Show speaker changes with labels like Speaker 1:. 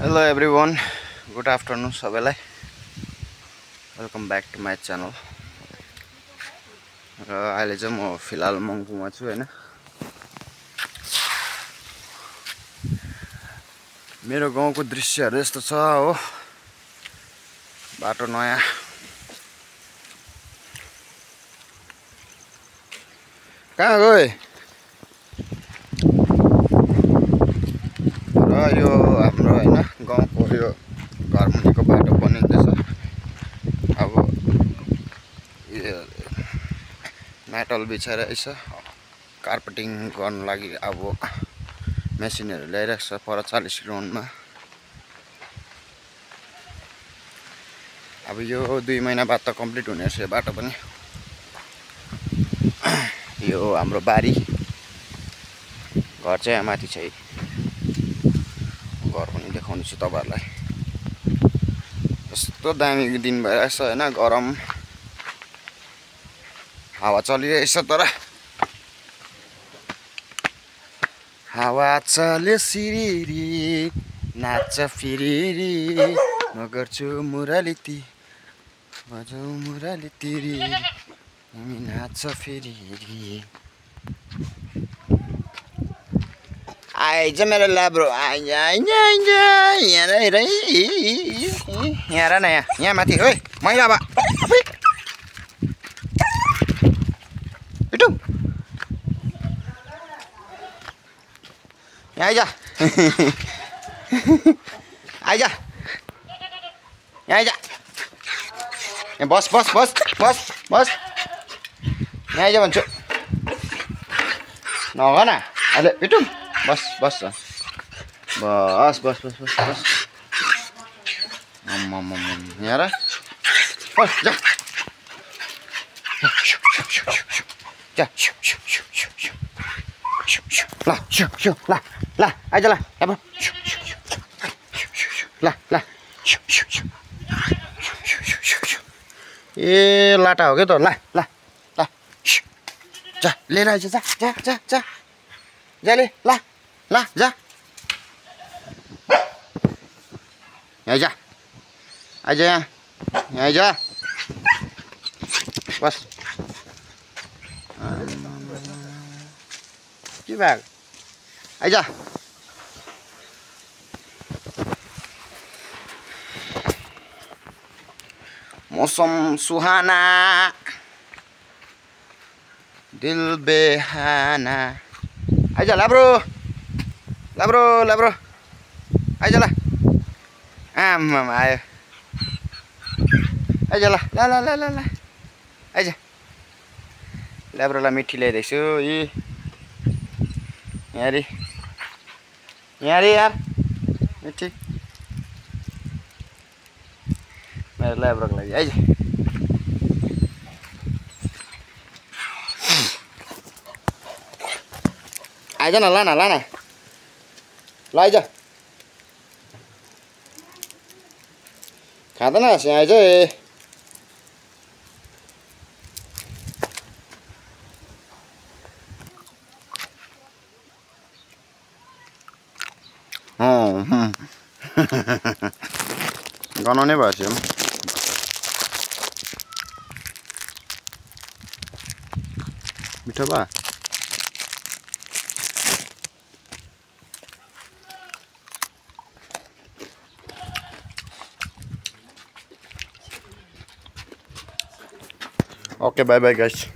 Speaker 1: Hello everyone, good afternoon सबैलाई. Welcome back to my channel. र अहिले चाहिँ म फिलहाल मङ्पुमा छु हैन. मेरो गाउँको दृश्यहरू यस्तो छ हो. बाटो नयाँ. कहाँ गए? र यो हाम्रो हैन गाउँको यो घरमुनिको बाटो बनिँदैछ. अब यो मेटल बिछाएर यसो कार्पेटिङ गर्नु लागि अब मेसिनहरु ल्याइरहेको छ पर 40 ग्राउन्डमा. अब यो 2 महिना बाद त कम्प्लिट हुने रहेछ यो बाटो पनि. यो हाम्रो बारी घर चाहिँ यहाँ माथि छ. घर पनि देखाउने छु तपाईहरुलाई. यस्तो दामी दिन भइरहेछ हैन. गरम हावा चलिरहेछ तर हावा चल्यो सिरिरी नाच्छ फिरिरी म गर्छु मुरली बजाऊ मुरली तिरी तिमी नाच्छ फिरिरी. आइज मेरो ल्याब्रो आइज आइज आइज यहाँ र यहाँ र न यहाँ माथि ओइ मैला बा पिटु यहाँ आइज आइज यहाँ आइज यहाँ बस बस बस बस बस यहाँ आइज भन्छु नग न अहिले पिटु बस बस बस बस बस बस बस यहाँ र बस जा जा ल आइज ल अब ल ल ए लाटा हो क्या त. ल ल ल जा लिएर आइज जा जा जा जा जा ले ल ल जा यहाँ जा आइज यहाँ यहाँ आइज बस. के भएको आइज मौसम सुहाना दिल बेहाना. आइज ल्याब्रो ल्याब्रो ल्याब्रो आइज ल आमा आयो आइज ल ल ल ल ल आइज ल्याब्रोलाई मिठी ल्याइदिएको छु. यहाँ रे यार मिठी मेरो ल्याब्रोको लागि आइज. आइज न ल न ल आइज खाँदैन आइज गनाउनै भएछ मिठो बा. Okay, bye bye guys.